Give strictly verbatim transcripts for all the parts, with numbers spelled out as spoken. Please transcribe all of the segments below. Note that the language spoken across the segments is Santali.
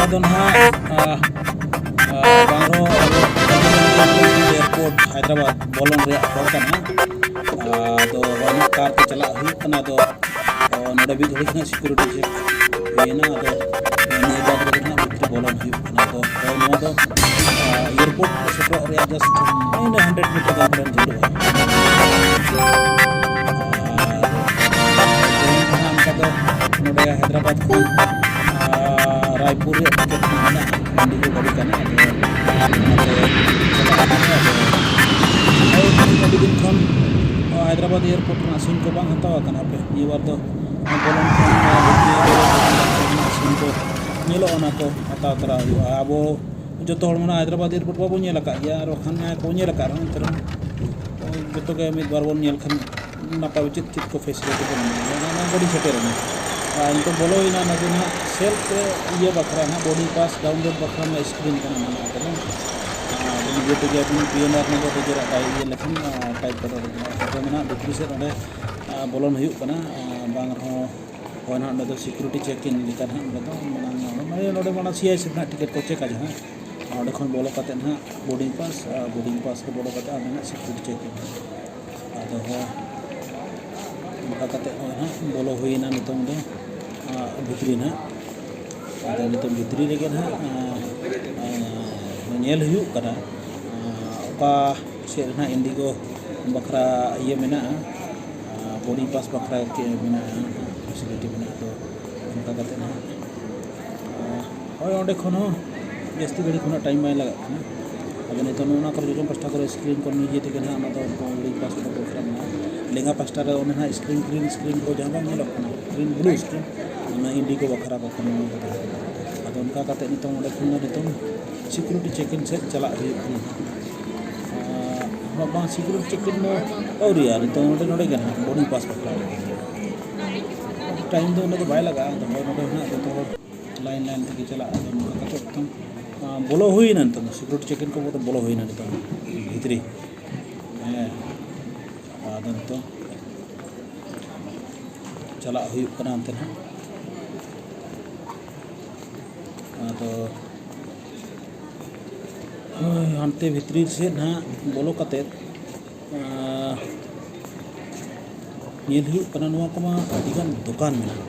ᱫᱚ ᱱᱟᱦᱟᱜ, ᱟ, ᱟ, ᱵᱟᱝ ᱨᱮᱦᱚᱸ ᱟᱵᱚ ᱮᱭᱟᱨᱯᱳᱨᱴ ᱦᱟᱭᱫᱨᱟᱵᱟᱫᱽ ᱵᱚᱞᱚᱱ ᱨᱮᱭᱟᱜ ᱦᱚᱨ ᱠᱟᱱᱟ᱾ ᱟᱫᱚ ᱱᱚᱜᱼᱚᱭ ᱱᱟᱦᱟᱜ ᱠᱟᱨ ᱛᱮ ᱪᱟᱞᱟᱜ ᱦᱩᱭᱩᱜ ᱠᱟᱱᱟ᱾ ᱟᱫᱚ, ᱟ, ᱱᱚᱰᱮ ᱢᱤᱫ ᱜᱷᱟᱹᱲᱤᱡ ᱱᱟᱦᱟᱜ ᱥᱤᱠᱩᱨᱤᱴᱤ ᱪᱮᱠ ᱦᱩᱭᱮᱱᱟ᱾ ᱟᱫᱚ ᱱᱤᱭᱟᱹ ᱵᱟᱫᱽ ᱨᱮᱜᱮ ᱱᱟᱦᱟᱜ ᱵᱷᱤᱛᱨᱤ ᱵᱚᱞᱚᱱ ᱦᱩᱭᱩᱜ ᱠᱟᱱᱟ᱾ ᱟᱫᱚ ᱱᱚᱣᱟ ᱫᱚ, ᱟ, ᱮᱭᱟᱨᱯᱳᱨᱴ ᱥᱮᱴᱮᱨᱚᱜ ᱨᱮᱭᱟᱜ just ᱤᱱᱟᱹ ᱦᱟᱱᱰᱨᱮᱰ ᱢᱤᱴᱟᱨ ᱜᱟᱱ ᱯᱟᱞᱮᱱ ᱡᱷᱟᱹᱞᱩᱜᱼᱟ᱾ ᱟᱨ ᱛᱮᱦᱮᱧ ᱫᱚ ᱱᱟᱦᱟᱜ ᱚᱱᱠᱟ ᱫᱚ ᱱᱚᱰᱮ ᱦᱟᱭᱫᱨᱟᱵᱟᱫᱽ ᱠᱷᱚᱱ, ᱟᱨ, ᱨᱟᱭᱯᱩᱨ ᱨᱮᱭᱟᱜ ᱴᱤᱠᱤᱴ ᱦᱚᱸ ᱢᱮᱱᱟᱜᱼᱟ᱾ ᱤᱱᱰᱤᱜᱳ ᱜᱟᱹᱰᱤ ᱠᱟᱱᱟ, ᱟᱫᱚ ᱚᱱᱟᱛᱮ ᱪᱟᱞᱟᱜ ᱦᱩᱭᱩᱜᱼᱟ᱾ ᱟᱫᱚ ᱟᱹᱰᱤ ᱫᱤᱱ ᱠᱷᱚᱱ ᱦᱟᱭᱫᱨᱟᱵᱟᱫᱽ ᱮᱭᱟᱨᱯᱳᱨᱴ ᱨᱮᱱᱟᱜ ᱥᱤᱱ ᱠᱚ ᱵᱟᱝ ᱦᱟᱛᱟᱣ ᱟᱠᱟᱱᱟ ᱦᱟᱯᱮ᱾ ᱱᱤᱭᱟᱹ ᱵᱟᱨ ᱫᱚ ᱵᱚᱞᱚᱱ ᱠᱷᱚᱱ ᱵᱷᱤᱛᱨᱤ ᱨᱮ ᱥᱤᱱ ᱠᱚ ᱧᱮᱞᱚᱜᱼᱟ, ᱚᱱᱟ ᱠᱚ ᱦᱟᱛᱟᱣ ᱛᱚᱨᱟ ᱦᱩᱭᱩᱜᱼᱟ᱾ ᱟᱵᱚ ᱡᱚᱛᱚ ᱦᱚᱲ ᱢᱟ ᱦᱟᱭᱫᱨᱟᱵᱟᱫᱽ ᱮᱭᱟᱨᱯᱳᱨᱴ ᱵᱟᱵᱚᱱ ᱧᱮᱞ ᱟᱠᱟᱫ ᱜᱮᱭᱟ, ᱟᱨ ᱵᱟᱠᱷᱟᱱ ᱡᱟᱦᱟᱸᱭ ᱠᱚ ᱧᱮᱞ ᱟᱠᱟᱫ ᱨᱮᱦᱚᱸ, ᱮᱱᱛᱮ ᱨᱮᱦᱚᱸ ᱡᱚᱛᱚ ᱜᱮ ᱢᱤᱫ ᱵᱟᱨ ᱵᱚᱱ ᱧᱮᱞ ᱠᱷᱟᱱ ᱱᱟᱯᱟᱭ ᱪᱮᱫ ᱪᱮᱫ ᱠᱚ ᱯᱷᱮᱥᱤᱞᱤᱴᱤ ᱠᱚ ᱧᱟᱢᱚᱜᱼᱟ, ᱚᱱᱟ ᱜᱟᱹᱰᱤ ᱥᱮᱴᱮᱨ ᱮᱱᱟ᱾ ᱟᱨ ᱱᱤᱛᱚᱜ ᱵᱚᱞᱚ ᱦᱩᱭᱱᱟ, ᱚᱱᱟ ᱫᱚ ᱱᱟᱦᱟᱜ ᱥᱮᱞᱯ ᱤᱭᱟᱹ ᱵᱟᱠᱷᱨᱟ ᱱᱟᱦᱟᱜ, ᱵᱳᱨᱰᱤᱝ ᱯᱟᱥ ᱰᱟᱣᱩᱱᱞᱳᱰ ᱵᱟᱠᱷᱨᱟ ᱱᱟᱦᱟᱜ ᱥᱠᱨᱤᱱ ᱠᱟᱱᱟ ᱱᱟᱦᱟᱜ ᱠᱚᱫᱚ᱾ ᱟᱨ ᱱᱤᱡᱮ ᱛᱮᱜᱮ ᱟᱹᱵᱤᱱ ᱯᱤ ᱮᱱ ᱟᱨ ᱱᱚᱢᱵᱚᱨ ᱱᱤᱡᱮᱨᱟᱜ ᱰᱟᱭ-, ᱤᱭᱟᱹ ᱞᱮᱠᱷᱟᱱ, ᱟᱨ ᱴᱟᱭᱤᱯ ᱠᱟᱛᱮ ᱚᱰᱚᱠᱚᱜᱼᱟ᱾ ᱛᱚᱵᱮ ᱱᱟᱦᱟᱜ ᱵᱷᱤᱛᱨᱤ ᱥᱮᱫ ᱚᱸᱰᱮ, ᱟᱨ, ᱵᱚᱞᱚᱱ ᱦᱩᱭᱩᱜ ᱠᱟᱱᱟ᱾ ᱟᱨ ᱵᱟᱝ ᱨᱮᱦᱚᱸ ᱦᱳᱭ ᱱᱟᱦᱟᱜ ᱱᱚᱸᱰᱮ ᱫᱚ ᱥᱤᱠᱩᱨᱤᱴᱤ ᱪᱮᱠ ᱤᱱ ᱞᱮᱠᱟ ᱱᱟᱦᱟᱜ ᱱᱚᱸᱰᱮ ᱫᱚ ᱢᱟᱲᱟᱝ, ᱢᱟᱱᱮ ᱱᱚᱸᱰᱮ ᱢᱟᱲᱟᱝ ᱥᱤ ᱟᱭ ᱮᱥ ᱮᱯᱷ ᱱᱟᱦᱟᱜ ᱴᱤᱠᱤᱴ ᱠᱚ ᱪᱮᱠᱟ ᱡᱟᱦᱟᱸ, ᱚᱸᱰᱮ ᱠᱷᱚᱱ ᱵᱚᱞᱚ ᱠᱟᱛᱮ ᱱᱟᱦᱟᱜ ᱵᱳᱨᱰᱤᱝ ᱯᱟᱥ, ᱟᱨ ᱵᱳᱨᱰᱤᱝ ᱯᱟᱥ ᱠᱚ ᱵᱚᱞᱚ ᱠᱟᱛᱮ ᱚᱸᱰᱮ ᱱᱟᱦᱟᱜ ᱥᱤᱠᱩᱨᱤᱴᱤ ᱪᱮᱠ ᱤᱱ᱾ ᱟᱫᱚ ᱦᱳᱭ, ᱚᱱᱠᱟ ᱠᱟᱛᱮ ᱱᱚᱜᱼᱚᱭ ᱱᱟᱦᱟᱜ ᱵᱚᱞᱚ ᱦᱩᱭᱮᱱᱟ ᱱᱤᱛᱚᱝ ᱫᱚ, ᱟᱨ ᱵᱷᱤᱛᱨᱤ ᱱᱟᱦᱟᱜ᱾ ᱟᱫᱚ ᱱᱤᱛᱚᱝ ᱵᱷᱤᱛᱨᱤ ᱨᱮᱜᱮ ᱱᱟᱦᱟᱜ, ᱟᱨ, ᱟᱨ ᱧᱮᱞ ᱦᱩᱭᱩᱜ ᱠᱟᱱᱟ, ᱟᱨ ᱚᱠᱟ ᱥᱮᱫ ᱨᱮ ᱱᱟᱦᱟᱜ ᱤᱱᱰᱤᱜᱳ ᱵᱟᱠᱷᱨᱟ ᱤᱭᱟᱹ ᱢᱮᱱᱟᱜᱼᱟ, ᱟᱨ ᱵᱳᱨᱰᱤᱝ ᱯᱟᱥ ᱵᱟᱠᱷᱨᱟ ᱪᱮᱫ ᱢᱮᱱᱟᱜᱼᱟ, ᱯᱷᱮᱥᱤᱞᱤᱴᱤ ᱢᱮᱱᱟᱜᱼᱟ᱾ ᱛᱚ ᱚᱱᱠᱟ ᱠᱟᱛᱮ ᱱᱟᱦᱟᱜ, ᱟᱨ ᱦᱳᱭ, ᱚᱸᱰᱮ ᱠᱷᱚᱱ ᱦᱚᱸ ᱡᱟᱹᱥᱛᱤ ᱜᱷᱟᱹᱲᱤᱡ ᱠᱷᱚᱱᱟᱜ ᱴᱟᱭᱤᱢ ᱵᱟᱭ ᱞᱟᱜᱟᱜ ᱠᱟᱱᱟ᱾ ᱟᱫᱚ ᱱᱤᱛᱚᱜ ᱱᱚᱜᱼᱚ ᱱᱚᱣᱟ ᱠᱚᱨᱮ ᱡᱚᱡᱚᱢ ᱯᱟᱥᱴᱟ ᱠᱚᱨᱮ ᱥᱠᱨᱤᱱ ᱠᱚ ᱱᱤᱡᱮ ᱛᱮᱜᱮ ᱱᱟᱦᱟᱜ ᱚᱱᱟ ᱫᱚ ᱵᱳᱨᱰᱤᱝ ᱯᱟᱥ ᱠᱚ ᱵᱟᱠᱷᱨᱟ ᱢᱮᱱᱟᱜᱼᱟ᱾ ᱞᱮᱸᱜᱟ ᱯᱟᱥᱴᱟ ᱨᱮ ᱚᱱᱮ ᱱᱟᱦᱟᱜ ᱥᱠᱨᱤᱱ, ᱜᱨᱤᱱ ᱥᱠᱨᱤᱱ ᱠᱚ ᱡᱟᱦᱟᱸ ᱵᱟᱝ ᱧᱮᱞᱚᱜ ᱠᱟᱱᱟ, ᱜᱨᱤᱱ ᱵᱞᱩ ᱥᱠᱨᱤᱱ, ᱚᱱᱟ ᱤᱱᱰᱤᱜᱳ ᱵᱟᱠᱷᱨᱟ ᱠᱚ ᱠᱷᱚᱱ ᱱᱚᱣᱟ ᱠᱚ ᱛᱟᱦᱮᱸ ᱠᱟᱱᱟ᱾ ᱟᱫᱚ ᱚᱱᱠᱟ ᱠᱟᱛᱮ ᱱᱤᱛᱚᱝ ᱚᱸᱰᱮ ᱠᱷᱚᱱ ᱫᱚ ᱱᱤᱛᱚᱝ ᱥᱤᱠᱩᱨᱤᱴᱤ ᱪᱮᱠ ᱤᱱ ᱥᱮᱫ ᱪᱟᱞᱟᱜ ᱦᱩᱭᱩᱜ ᱠᱟᱱᱟ᱾ ᱟᱨ ᱵᱟᱝ, ᱥᱤᱠᱩᱨᱤᱴᱤ ᱪᱮᱠ ᱤᱱ ᱫᱚ ᱟᱹᱣᱨᱤᱭᱟ, ᱱᱤᱛᱚᱝ ᱱᱚᱰᱮ, ᱱᱚᱰᱮ ᱜᱮ ᱱᱟᱦᱟᱜ ᱵᱳᱨᱰᱤᱝ ᱯᱟᱥ ᱵᱟᱠᱷᱨᱟ ᱨᱮᱜᱮ᱾ ᱴᱟᱭᱤᱢ ᱫᱚ ᱩᱱᱟᱹᱜ ᱫᱚ ᱵᱟᱭ ᱞᱟᱜᱟᱜᱼᱟ, ᱟᱫᱚ ᱦᱳᱭ ᱱᱚᱰᱮ ᱦᱚᱸ ᱱᱟᱦᱟᱜ ᱡᱚᱛᱚ ᱦᱚᱲ ᱞᱟᱭᱤᱱ ᱞᱟᱭᱤᱱ ᱛᱮᱜᱮ ᱪᱟᱞᱟᱜᱼᱟ᱾ ᱟᱫᱚ ᱱᱚᱝᱠᱟ ᱠᱟᱛᱮ ᱱᱤᱛᱚᱝ, ᱟᱸ, ᱵᱚᱞᱚ ᱦᱩᱭᱱᱟ, ᱱᱤᱛᱚᱝ ᱫᱚ ᱥᱤᱠᱩᱨᱤᱴᱤ ᱪᱮᱠ ᱤᱱ ᱠᱚ ᱵᱚᱞᱚ ᱦᱩᱭᱱᱟ ᱱᱤᱛᱚᱝ ᱵᱷᱤᱛᱨᱤ᱾ ᱦᱮᱸ, ᱟᱫᱚ ᱱᱤᱛᱚᱝ ᱪᱟᱞᱟᱜ ᱦᱩᱭᱩᱜ ᱠᱟᱱᱟ ᱚᱱᱛᱮ ᱱᱟᱦᱟᱜ᱾ ᱟᱫᱚ ᱦᱳᱭ, ᱦᱟᱱᱛᱮ ᱵᱷᱤᱛᱨᱤ ᱥᱮᱫ ᱱᱟᱦᱟᱜ ᱵᱚᱞᱚ ᱠᱟᱛᱮᱫ, ᱟᱸ, ᱧᱮᱞ ᱦᱩᱭᱩᱜ ᱠᱟᱱᱟ, ᱱᱚᱣᱟ ᱠᱚᱢᱟ ᱟᱹᱰᱤᱜᱟᱱ ᱫᱚᱠᱟᱱ ᱢᱮᱱᱟᱜᱼᱟ᱾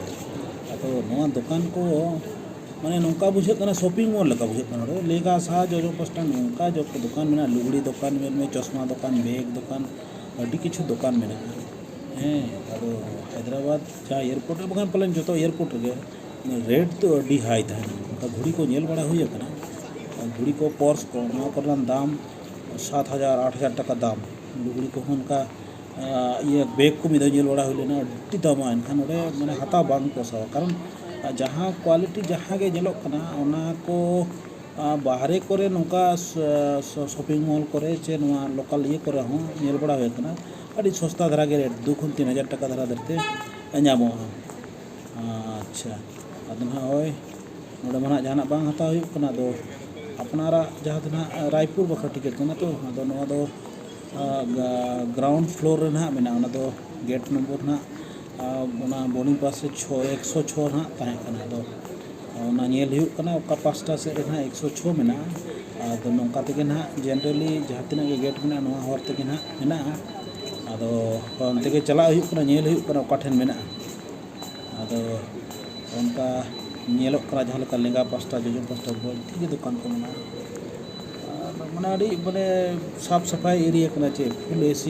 ᱟᱫᱚ ᱱᱚᱣᱟ ᱫᱚᱠᱟᱱ ᱠᱚ ᱢᱟᱱᱮ ᱱᱚᱝᱠᱟ ᱵᱩᱡᱷᱟᱹᱜ ᱠᱟᱱᱟ, shopping mall ᱞᱮᱠᱟ ᱵᱩᱡᱷᱟᱹᱜ ᱠᱟᱱᱟ᱾ ᱱᱚᱰᱮ ᱞᱮᱸᱜᱟ ᱥᱟᱦᱟ ᱡᱚᱡᱚᱢ ᱯᱟᱥᱴᱟ ᱱᱚᱝᱠᱟ ᱡᱚᱛᱚ ᱫᱚᱠᱟᱱ ᱢᱮᱱᱟᱜᱼᱟ, ᱞᱩᱜᱽᱲᱤ ᱫᱚᱠᱟᱱ ᱢᱮᱱ ᱢᱮ, ᱪᱚᱥᱢᱟ ᱫᱚᱠᱟᱱ, ᱵᱮᱜᱽ ᱫᱚᱠᱟᱱ, ᱟᱹᱰᱤ ᱠᱤᱪᱷᱩ ᱫᱚᱠᱟᱱ ᱢᱮᱱᱟᱜᱼᱟ᱾ ᱦᱮᱸ, ᱟᱫᱚ ᱦᱟᱭᱫᱨᱟᱵᱟᱫᱽ ᱡᱟᱦᱟᱸ airport ᱨᱮ, ᱵᱟᱠᱷᱟᱱ ᱯᱟᱞᱮᱱ ᱡᱚᱛᱚ airport ᱨᱮᱜᱮ ᱨᱮᱴ ᱫᱚ ᱟᱹᱰᱤ ᱦᱟᱭ ᱛᱟᱦᱮᱱᱟ᱾ ᱚᱱᱠᱟ ᱜᱷᱩᱲᱤ ᱠᱚ ᱧᱮᱞ ᱵᱟᱲᱟ ᱦᱩᱭ ᱟᱠᱟᱱᱟ, ᱜᱷᱩᱲᱤ ᱠᱚ, ᱯᱚᱨᱥ ᱠᱚ, ᱱᱚᱣᱟ ᱠᱚᱨᱮᱱᱟᱜ ᱫᱟᱢ ᱥᱟᱛ ᱦᱟᱡᱟᱨ, ᱟᱴ ᱦᱟᱡᱟᱨ ᱴᱟᱠᱟ ᱫᱟᱢ᱾ ᱞᱩᱜᱽᱲᱤ ᱠᱚᱦᱚᱸ ᱚᱱᱠᱟ, ᱟᱸ, ᱤᱭᱟᱹ, ᱵᱮᱜᱽ ᱠᱚ ᱢᱤᱫ ᱫᱷᱟᱣ ᱧᱮᱞ ᱵᱟᱲᱟ ᱦᱩᱭ ᱞᱮᱱᱟ, ᱟᱹᱰᱤ ᱫᱟᱢᱟ᱾ ᱮᱱᱠᱷᱟᱱ ᱱᱚᱰᱮ ᱢᱟᱱᱮ ᱦᱟᱛᱟᱣ ᱵᱟᱝ ᱠᱚ ᱥᱟᱣᱟ, ᱠᱟᱨᱚᱱ ᱡᱟᱦᱟᱸ quality ᱡᱟᱦᱟᱸ ᱜᱮ ᱧᱮᱞᱚᱜ ᱠᱟᱱᱟ, ᱚᱱᱟ ᱠᱚ, ᱟᱸ, ᱵᱟᱦᱨᱮ ᱠᱚᱨᱮ ᱱᱚᱝᱠᱟ ᱥ-, ᱥ-, shopping mall ᱠᱚᱨᱮ ᱪᱮ ᱱᱚᱣᱟ local ᱤᱭᱟᱹ ᱠᱚᱨᱮ ᱦᱚᱸ ᱧᱮᱞ ᱵᱟᱲᱟ ᱦᱩᱭ ᱟᱠᱟᱱᱟ, ᱟᱹᱰᱤ ᱥᱚᱥᱛᱟ ᱫᱷᱟᱨᱟ ᱜᱮ ᱨᱮᱴ, ᱫᱩ ᱠᱷᱚᱱ ᱛᱤᱱ ᱦᱟᱡᱟᱨ ᱴᱟᱠᱟ ᱫᱷᱟᱨᱟ ᱫᱷᱟᱨᱤᱡ ᱛᱮ ᱧᱟᱢᱚᱜᱼᱟ᱾ ᱟᱪᱪᱷᱟ, ᱟᱫᱚ ᱱᱟᱦᱟᱜ ᱦᱳᱭ, ᱱᱚᱰᱮ ᱢᱟ ᱱᱟᱦᱟᱜ ᱡᱟᱦᱟᱱᱟᱜ ᱵᱟᱝ ᱦᱟᱛᱟᱣ ᱦᱩᱭᱩᱜ ᱠᱟᱱᱟ᱾ ᱟᱫᱚ ᱟᱯᱱᱟᱨᱟᱜ ᱡᱟᱦᱟᱸ ᱫᱚ ᱱᱟᱦᱟᱜ ᱨᱟᱭᱯᱩᱨ ᱵᱟᱠᱷᱨᱟ ᱴᱤᱠᱤᱴ ᱠᱟᱱᱟ ᱛᱚ, ᱟᱫᱚ ᱱᱚᱣᱟ ᱫᱚ, ᱟ, ᱜᱟ-, ground floor ᱨᱮ ᱱᱟᱦᱟᱜ ᱢᱮᱱᱟᱜᱼᱟ᱾ ᱚᱱᱟ ᱫᱚ gate number ᱱᱟᱦᱟᱜ, ᱟ, ᱚᱱᱟ boarding pass ᱨᱮ ᱪᱷᱚ, ᱮᱠᱥᱚ ᱪᱷᱚ ᱱᱟᱦᱟᱜ ᱛᱟᱦᱮᱸ ᱠᱟᱱᱟ᱾ ᱟᱫᱚ ᱚᱱᱟ ᱧᱮᱞ ᱦᱩᱭᱩᱜ ᱠᱟᱱᱟ ᱚᱠᱟ ᱯᱟᱥᱴᱟ ᱥᱮᱫ ᱨᱮ ᱱᱟᱦᱟᱜ ᱮᱠᱥᱚ ᱪᱷᱚ ᱢᱮᱱᱟᱜᱼᱟ᱾ ᱟᱫᱚ ᱱᱚᱝᱠᱟ ᱛᱮᱜᱮ ᱱᱟᱦᱟᱜ generally ᱡᱟᱦᱟᱸ ᱛᱤᱱᱟᱹᱜ ᱜᱮ gate ᱢᱮᱱᱟᱜᱼᱟ, ᱱᱚᱣᱟ ᱦᱚᱨ ᱛᱮᱜᱮ ᱱᱟᱦᱟᱜ ᱢᱮᱱᱟᱜᱼᱟ᱾ ᱟᱫᱚ ᱚᱱᱛᱮ ᱜᱮ ᱪᱟᱞᱟᱜ ᱦᱩᱭᱩᱜ ᱠᱟᱱᱟ, ᱧᱮᱞ ᱦᱩᱭᱩᱜ ᱠᱟᱱᱟ ᱚᱠᱟ ᱴᱷᱮᱱ ᱢᱮᱱᱟᱜᱼᱟ᱾ ᱟᱫᱚ ᱚᱱᱠᱟ ᱧᱮᱞᱚᱜ ᱠᱟᱱᱟ ᱡᱟᱦᱟᱸ ᱞᱮᱠᱟ ᱞᱮᱸᱜᱟ ᱯᱟᱥᱴᱟ, ᱡᱚᱡᱚᱢ ᱯᱟᱥᱴᱟ ᱵᱟᱹᱲᱛᱤ ᱜᱮ ᱫᱚᱠᱟᱱ ᱠᱚ ᱢᱮᱱᱟᱜᱼᱟ᱾ ᱟᱨ ᱢᱟᱱᱮ ᱟᱹᱰᱤ ᱢᱟᱱᱮ ᱥᱟᱯᱷ ᱥᱟᱯᱷᱟᱭ area ᱠᱟᱱᱟ, ᱪᱮ full AC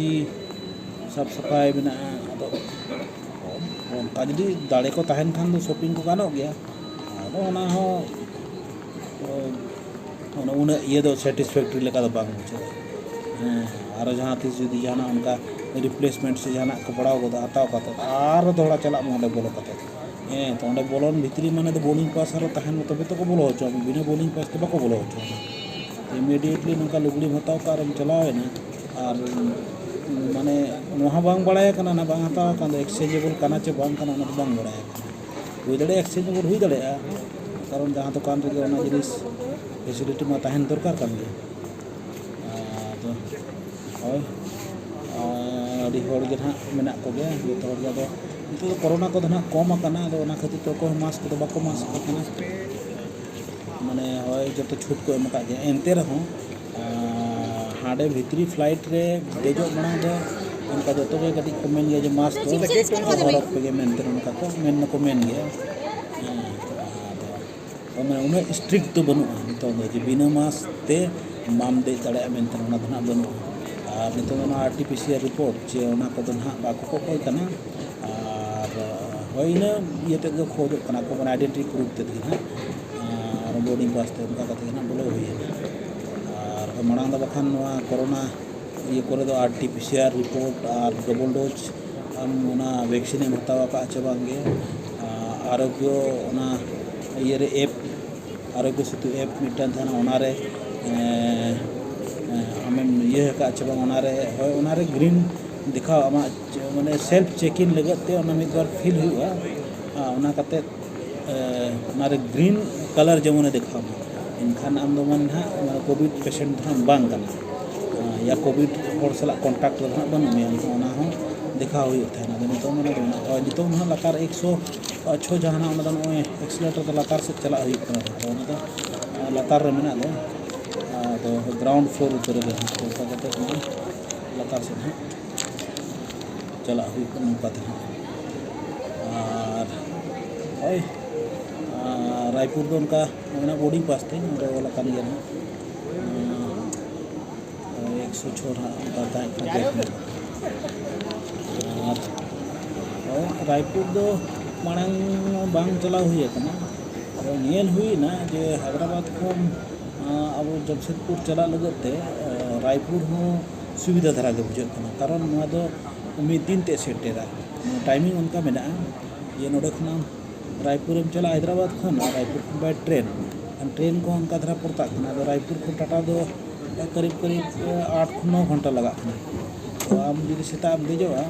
ᱥᱟᱯᱷ ᱥᱟᱯᱷᱟᱭ ᱢᱮᱱᱟᱜᱼᱟ᱾ ᱟᱫᱚ ᱚᱱᱠᱟ ᱡᱩᱫᱤ ᱫᱟᱲᱮ ᱠᱚ ᱛᱟᱦᱮᱱ ᱠᱷᱟᱱ ᱫᱚ shopping ᱠᱚ ᱜᱟᱱᱚᱜ ᱜᱮᱭᱟ᱾ ᱟᱫᱚ ᱚᱱᱟ ᱦᱚᱸ, ᱚᱱᱟ ᱩᱱᱟᱹᱜ ᱤᱭᱟᱹ ᱫᱚ satisfactory ᱞᱮᱠᱟ ᱫᱚ ᱵᱟᱝ ᱵᱩᱡᱷᱟᱹᱜᱼᱟ᱾ ᱦᱮᱸ, ᱟᱨᱚ ᱡᱟᱦᱟᱸ ᱛᱤᱥ ᱡᱩᱫᱤ ᱡᱟᱦᱟᱱᱟᱜ ᱚᱱᱠᱟ replacement ᱥᱮ ᱡᱟᱦᱟᱱᱟᱜ ᱠᱚ ᱯᱟᱲᱟᱣ ᱜᱚᱫᱚᱜᱼᱟ, ᱦᱟᱛᱟᱣ ᱠᱟᱛᱮ ᱟᱨᱚ ᱫᱚᱦᱲᱟ ᱪᱟᱞᱟᱜ ᱢᱮ ᱚᱸᱰᱮ ᱵᱚᱞᱚ ᱠᱟᱛᱮ᱾ ᱦᱮᱸ, ᱛᱚ ᱚᱸᱰᱮ ᱵᱚᱞᱚᱱ ᱵᱷᱤᱛᱨᱤ ᱢᱟᱱᱮ ᱫᱚ boarding pass ᱟᱨᱚ ᱛᱟᱦᱮᱱ ᱢᱟ, ᱛᱚᱵᱮ ᱛᱚᱠᱚ ᱵᱚᱞᱚ ᱦᱚᱪᱚᱣᱟᱢᱟ, ᱵᱤᱱᱟᱹ boarding pass ᱛᱮ ᱵᱟᱠᱚ ᱵᱚᱞᱚ ᱦᱚᱪᱚᱣᱟᱢᱟ᱾ Immediately ᱱᱚᱝᱠᱟ ᱞᱩᱜᱽᱲᱤᱢ ᱦᱟᱛᱟᱣ ᱠᱟᱜ ᱟᱨᱮᱢ ᱪᱟᱞᱟᱣᱮᱱᱟ, ᱟᱨ ᱢᱟᱱᱮ ᱱᱚᱣᱟ ᱦᱚᱸ ᱵᱟᱝ ᱵᱟᱲᱟᱭ ᱠᱟᱱᱟ, ᱚᱱᱟ ᱵᱟᱝ ᱦᱟᱛᱟᱣ ᱠᱟᱱ ᱫᱚ exchangeable ᱠᱟᱱᱟ ᱪᱮ ᱵᱟᱝ ᱠᱟᱱᱟ, ᱚᱱᱟ ᱫᱚ ᱵᱟᱝ ᱵᱟᱲᱟᱭ ᱠᱟᱱᱟ᱾ ᱦᱩᱭ ᱫᱟᱲᱮᱭᱟᱜᱼᱟ exchangeable ᱦᱩᱭ ᱫᱟᱲᱮᱭᱟᱜᱼᱟ, ᱠᱟᱨᱚᱱ ᱡᱟᱦᱟᱸ ᱫᱚᱠᱟᱱ ᱨᱮᱜᱮ ᱚᱱᱟ ᱡᱤᱱᱤᱥ facility ᱢᱟ ᱛᱟᱦᱮᱱ ᱫᱚᱨᱠᱟᱨ ᱠᱟᱱ ᱜᱮᱭᱟ᱾ ᱟᱫᱚ ᱦᱳᱭ, ᱟᱨ ᱟᱹᱰᱤ ᱦᱚᱲ ᱜᱮ ᱱᱟᱦᱟᱜ ᱢᱮᱱᱟᱜ ᱠᱚᱜᱮᱭᱟ, ᱡᱚᱛᱚ ᱦᱚᱲ ᱜᱮ᱾ ᱟᱫᱚ ᱱᱤᱛᱚᱜ ᱫᱚ ᱠᱳᱨᱳᱱᱟ ᱠᱚᱫᱚ ᱱᱟᱦᱟᱜ ᱠᱚᱢ ᱟᱠᱟᱱᱟ, ᱟᱫᱚ ᱚᱱᱟ ᱠᱷᱟᱹᱛᱤᱨ ᱛᱮ ᱚᱠᱚᱭ ᱦᱚᱸ mask ᱠᱚᱫᱚ ᱵᱟᱠᱚ mask ᱟᱠᱟᱱᱟ᱾ ᱡᱚᱛᱚ ᱪᱷᱩᱴ ᱠᱚ ᱮᱢ ᱟᱠᱟᱫ ᱜᱮᱭᱟ, ᱮᱱᱛᱮ ᱨᱮᱦᱚᱸ ᱟᱨ ᱦᱟᱸᱰᱮ ᱵᱷᱤᱛᱨᱤ ᱯᱷᱞᱟᱭᱤᱴ ᱨᱮ ᱫᱮᱡᱚᱜ ᱢᱟᱲᱟᱝ ᱨᱮ ᱚᱱᱠᱟ ᱡᱚᱛᱚ ᱜᱮ ᱠᱟᱹᱴᱤᱡ ᱠᱚ ᱢᱮᱱ ᱜᱮᱭᱟ ᱡᱮ ᱢᱟᱥᱠ ᱫᱚ ᱦᱚᱨᱚᱜ ᱯᱮᱜᱮ ᱢᱮᱱᱛᱮ ᱚᱱᱠᱟ ᱠᱚ ᱢᱮᱱ ᱫᱚᱠᱚ ᱢᱮᱱ ᱜᱮᱭᱟ᱾ ᱦᱮᱸ, ᱟᱫᱚ ᱢᱟᱱᱮ ᱩᱱᱟᱹᱜ ᱥᱴᱨᱤᱠᱴ ᱫᱚ ᱵᱟᱹᱱᱩᱜᱼᱟ ᱱᱤᱛᱚᱝ ᱫᱚ ᱡᱮ ᱵᱤᱱᱟᱹ ᱢᱟᱥᱠ ᱛᱮ ᱵᱟᱢ ᱫᱮᱡ ᱫᱟᱲᱮᱭᱟᱜᱼᱟ ᱢᱮᱱᱛᱮ ᱚᱱᱟ ᱫᱚ ᱱᱟᱦᱟᱜ ᱵᱟᱹᱱᱩᱜᱼᱟ᱾ ᱟᱨ ᱱᱤᱛᱚᱝ ᱫᱚ ᱚᱱᱟ ᱟᱨ ᱴᱤ ᱯᱤ ᱥᱤ ᱟᱨ ᱨᱤᱯᱳᱨᱴ ᱪᱮ ᱚᱱᱟ ᱠᱚᱫᱚ ᱱᱟᱦᱟᱜ ᱵᱟᱠᱚ ᱠᱚᱠᱚᱭ ᱠᱟᱱᱟ᱾ ᱟᱨ ᱦᱳᱭ ᱤᱱᱟᱹ ᱤᱭᱟᱹ ᱛᱮᱫ ᱜᱮ ᱠᱷᱚᱡᱚᱜ ᱠᱟᱱᱟ ᱠᱚ, ᱢᱟᱱᱮ ᱟᱭᱰᱮᱱᱴᱤᱴᱤ ᱯᱨᱩᱯᱷ ᱛᱮᱫ ᱜᱮ ᱱᱟᱦᱟᱜ᱾ ᱟᱨ ᱵᱳᱨᱰᱤᱝ ᱯᱟᱥ ᱛᱮ ᱚᱱᱠᱟ ᱠᱟᱛᱮ ᱜᱮ ᱱᱟᱦᱟᱜ ᱵᱚᱞᱚ ᱦᱩᱭᱮᱱᱟ᱾ ᱟᱨ ᱢᱟᱲᱟᱝ ᱫᱚ ᱵᱟᱠᱷᱟᱱ ᱱᱚᱣᱟ ᱠᱳᱨᱳᱱᱟ ᱤᱭᱟᱹ ᱠᱚᱨᱮ ᱫᱚ ᱟᱨ ᱴᱤ ᱯᱤ ᱥᱤ ᱟᱨ ᱨᱤᱯᱳᱨᱴ ᱟᱨ ᱰᱚᱵᱚᱞ ᱰᱳᱡᱽ ᱟᱢ ᱚᱱᱟ ᱵᱷᱮᱠᱥᱤᱱ ᱮᱢ ᱦᱟᱛᱟᱣ ᱟᱠᱟᱫᱼᱟ ᱪᱮ ᱵᱟᱝ ᱜᱮ, ᱟᱨ ᱟᱨᱳᱜᱽᱭᱚ ᱚᱱᱟ ᱤᱭᱟᱹ ᱨᱮ ᱮᱯ, ᱟᱨᱳᱜᱽᱭᱚ ᱥᱮᱛᱩ ᱮᱯ ᱢᱤᱫᱴᱟᱝ ᱛᱟᱦᱮᱱᱟ, ᱚᱱᱟᱨᱮ, ᱮᱸ, ᱮᱸ, ᱟᱢᱮᱢ ᱤᱭᱟᱹ ᱟᱠᱟᱫ ᱪᱮ ᱵᱟᱝ, ᱚᱱᱟᱨᱮ, ᱦᱳᱭ, ᱚᱱᱟᱨᱮ ᱜᱨᱤᱱ ᱫᱮᱠᱷᱟᱣ ᱟᱢᱟᱜ ᱪᱮ-, ᱢᱟᱱᱮ ᱥᱮᱞᱯ ᱪᱮᱠ ᱤᱱ ᱞᱟᱹᱜᱤᱫ ᱛᱮ ᱚᱱᱟ ᱢᱤᱫ ᱵᱟᱨ ᱯᱷᱤᱞ ᱦᱩᱭᱩᱜᱼᱟ᱾ ᱟᱨ ᱚᱱᱟ ᱠᱟᱛᱮᱫ, ᱮᱸ, ᱚᱱᱟᱨᱮ ᱜᱨᱤᱱ ᱠᱟᱞᱟᱨ ᱡᱮᱢᱚᱱᱮ ᱫᱮᱠᱷᱟᱣ ᱢᱟ, ᱮᱱᱠᱷᱟᱱ ᱟᱢ ᱫᱚ ᱢᱟᱱᱮ ᱱᱟᱦᱟᱜ ᱚᱱᱟ ᱠᱳᱵᱷᱤᱰ ᱯᱮᱥᱮᱱᱴ ᱫᱚ ᱱᱟᱦᱟᱜ ᱵᱟᱝ ᱠᱟᱱᱟ᱾ ᱟᱸ, ᱭᱟ ᱠᱳᱵᱷᱤᱰ ᱦᱚᱲ ᱥᱟᱞᱟᱜ ᱠᱚᱱᱴᱟᱠᱴ ᱨᱮ ᱱᱟᱦᱟᱜ ᱵᱟᱹᱱᱩᱜ ᱢᱮᱭᱟ, ᱮᱱᱠᱷᱟᱱ ᱚᱱᱟ ᱦᱚᱸ ᱫᱮᱠᱷᱟᱣ ᱦᱩᱭᱩᱜ ᱛᱟᱦᱮᱱᱟ᱾ ᱟᱫᱚ ᱱᱤᱛᱚᱝ ᱢᱟᱱᱮ ᱱᱚᱜᱼᱚᱭ ᱱᱤᱛᱚᱝ ᱱᱟᱦᱟᱜ ᱞᱟᱛᱟᱨ ᱮᱠᱥᱚ ᱪᱷᱚ ᱡᱟᱦᱟᱱᱟᱜ, ᱚᱱᱟ ᱫᱚ ᱱᱚᱜᱼᱚᱭ ᱮᱠᱥᱤᱞᱮᱴᱟᱨ ᱫᱚ ᱞᱟᱛᱟᱨ ᱥᱮᱫ ᱪᱟᱞᱟᱜ ᱦᱩᱭᱩᱜ ᱠᱟᱱᱟ᱾ ᱟᱫᱚ ᱚᱱᱟ ᱫᱚ, ᱟᱸ, ᱞᱟᱛᱟᱨ ᱨᱮ ᱢᱮᱱᱟᱜ ᱫᱚ, ᱟᱫᱚ ᱜᱨᱟᱣᱩᱱᱰ ᱯᱷᱞᱳᱨ ᱩᱛᱟᱹᱨ ᱨᱮᱜᱮ ᱱᱟᱦᱟᱜ ᱚᱱᱠᱟ ᱠᱟᱛᱮ ᱱᱚᱜᱼᱚᱭ ᱞᱟᱛᱟᱨ ᱥᱮᱫ ᱱᱟᱦᱟᱜ ᱪᱟᱞᱟᱜ ᱦᱩᱭᱩᱜ ᱠᱟᱱᱟ ᱱᱚᱝᱠᱟ ᱛᱮ ᱱᱟᱦᱟᱜ᱾ ᱟᱨ ᱦᱳᱭ, ᱟᱨ ᱨᱟᱭᱯᱩᱨ ᱫᱚ ᱚᱱᱠᱟ ᱢᱮᱱᱟᱜᱼᱟ ᱵᱳᱨᱰᱤᱝ ᱯᱟᱥ ᱛᱮ, ᱱᱚᱰᱮ ᱚᱞ ᱟᱠᱟᱱ ᱜᱮᱭᱟ ᱱᱟᱦᱟᱜ᱾ ᱟᱨ ᱮᱠᱥᱚ ᱪᱷᱚ ᱱᱟᱦᱟᱜ ᱚᱱᱠᱟ ᱛᱟᱦᱮᱸ ᱠᱟᱱᱟ ᱜᱮᱴ ᱱᱟᱢᱵᱟᱨ᱾ ᱟᱨ ᱦᱳᱭ, ᱨᱟᱭᱯᱩᱨ ᱫᱚ ᱢᱟᱲᱟᱝ ᱵᱟᱝ ᱪᱟᱞᱟᱣ ᱦᱩᱭ ᱟᱠᱟᱱᱟ᱾ ᱟᱫᱚ ᱧᱮᱞ ᱦᱩᱭᱱᱟ ᱡᱮ ᱦᱟᱭᱫᱨᱟᱵᱟᱫᱽ ᱠᱷᱚᱱ, ᱟᱸ, ᱟᱵᱚ ᱡᱟᱢᱥᱮᱫᱽᱯᱩᱨ ᱪᱟᱞᱟᱜ ᱞᱟᱹᱜᱤᱫ ᱛᱮ, ᱟᱸ, ᱨᱟᱭᱯᱩᱨ ᱦᱚᱸ ᱥᱩᱵᱤᱫᱷᱟ ᱫᱷᱟᱨᱟ ᱜᱮ ᱵᱩᱡᱷᱟᱹᱜ ᱠᱟᱱᱟ, ᱠᱟᱨᱚᱱ ᱱᱚᱣᱟ ᱫᱚ ᱢᱤᱫ ᱫᱤᱱ ᱛᱮ ᱥᱮᱴᱮᱨᱟ᱾ ᱴᱟᱭᱢᱤᱝ ᱚᱱᱠᱟ ᱢᱮᱱᱟᱜᱼᱟ ᱡᱮ ᱱᱚᱰᱮ ᱠᱷᱚᱱᱟᱜ ᱨᱟᱭᱯᱩᱨᱮᱢ ᱪᱟᱞᱟᱜᱼᱟ ᱦᱟᱭᱫᱨᱟᱵᱟᱫᱽ ᱠᱷᱚᱱ, ᱟᱨ ᱨᱟᱭᱯᱩᱨ ᱠᱷᱚᱱ by train, ᱮᱱᱠᱷᱟᱱ ᱴᱨᱮᱱ ᱠᱚᱦᱚᱸ ᱚᱱᱠᱟ ᱫᱷᱟᱨᱟ ᱯᱚᱲᱛᱟᱜ ᱠᱟᱱᱟ᱾ ᱟᱫᱚ ᱨᱟᱭᱯᱩᱨ ᱠᱷᱚᱱ ᱴᱟᱴᱟ ᱫᱚ ᱠᱟᱹᱨᱤᱵ ᱠᱟᱹᱨᱤᱵ ᱟᱴ ᱠᱷᱚᱱ ᱱᱚ ᱜᱷᱚᱱᱴᱟ ᱞᱟᱜᱟᱜ ᱠᱟᱱᱟ᱾ ᱛᱚ ᱟᱢ ᱡᱩᱫᱤ ᱥᱮᱛᱟᱜ ᱮᱢ ᱫᱮᱡᱚᱜᱼᱟ,